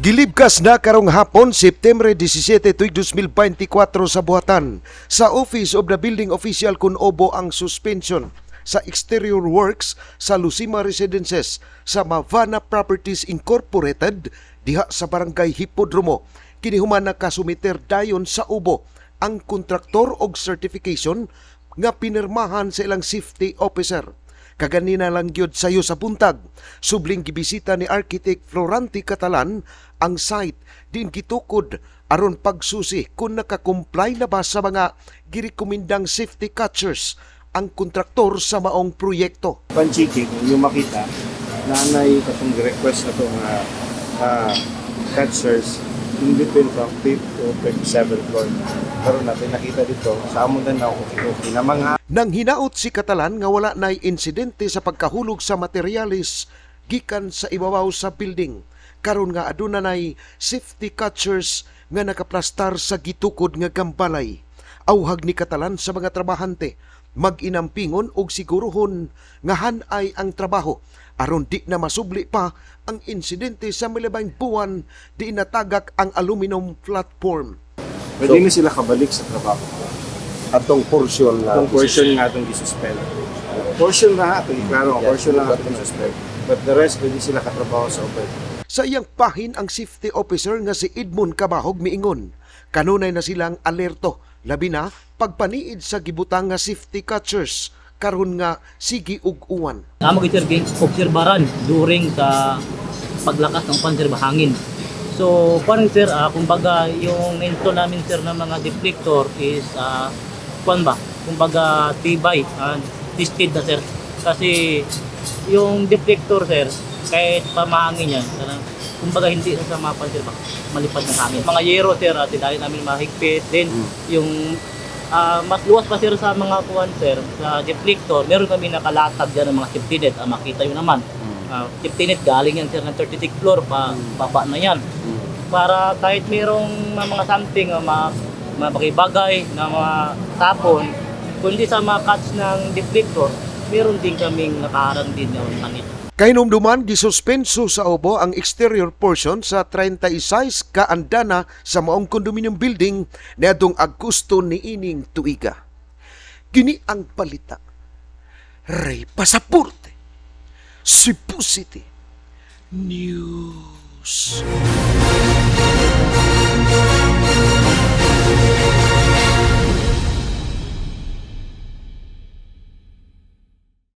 Gilibkas na karong hapon, Setyembre 17, tuig 2024, sa buhatan sa Office of the Building Official kun Obo ang suspension sa exterior works sa Lucima Residences sa Mavana Properties Incorporated diha sa Barangay Hipodromo. Kini human nakasumiter dayon sa Obo ang kontraktor og certification nga pinirmahan sa ilang safety officer. Kaganina lang gyud sayo sa buntag, subling gibisita ni Architect Florante Catalan ang site din gitukod aron pagsusi kung nakakomply na ba sa mga girekomendang safety catchers ang kontraktor sa maong proyekto. Pan-checking, yung makita, na nay katong request na itong catchers in between from 5th to 27th floor. Pero natin nakita dito, sa amon na okay, okay na mga. Nang hinaot si Catalan nga wala nay insidente sa pagkahulog sa materyales gikan sa ibabaw sa building, karon nga aduna nay safety catchers nga nakaplastar sa gitukod nga gambalay. Auhag ni Catalan sa mga trabahante mag-inampingon og siguruhon nga hanay ang trabaho aron di na masubli pa ang insidente sa milabang buwan di natagak ang aluminum platform. Pwede na sila kabalik sa trabaho. Atong portion na Itong portion nga atong gisuspend. Portion na atong iklaro, portion lang atong gisuspend. But the rest, pwede sila katrabaho sa open. Sa iyang pahin, ang safety officer nga si Edmond Cabahog miingon kanunay na silang alerto, labi na pagpaniid sa gibutang nga safety catchers karon nga sige og uwan. Amo gyud, sir, obserbaran during sa paglakas ng upan, sir, hangin. So, kuan, sir, kumbaga yung install namin, sir, ng mga deflector is kuan ba? Kumbaga tibay, tested na, sir. Kasi yung deflector, sir, kahit pamahangin yan, kumbaga hindi siya sa mga, sir, ba, malipad ng hangin. Mga yero, sir, tinali namin mahigpit. Then yung mas luwas pa, sir, sa mga kuwan, sir, sa deflector, meron kami nakalatag dyan ng mga safety net. Makita yun naman. Safety net, galing yan, sir, ng 36 floor, pa, baba na yan. Para kahit merong mga something, mga bagay-bagay na mga tapon, kundi sa mga catch ng deflector, meron din kaming nakaharang din ng mga net. Kahinumduman, gisuspenso sa Obo ang exterior portion sa 36 ka andana sa maong condominium building niadtong Agosto niining tuiga. Kini ang balita. Ray Pasaporte, Cebu City News.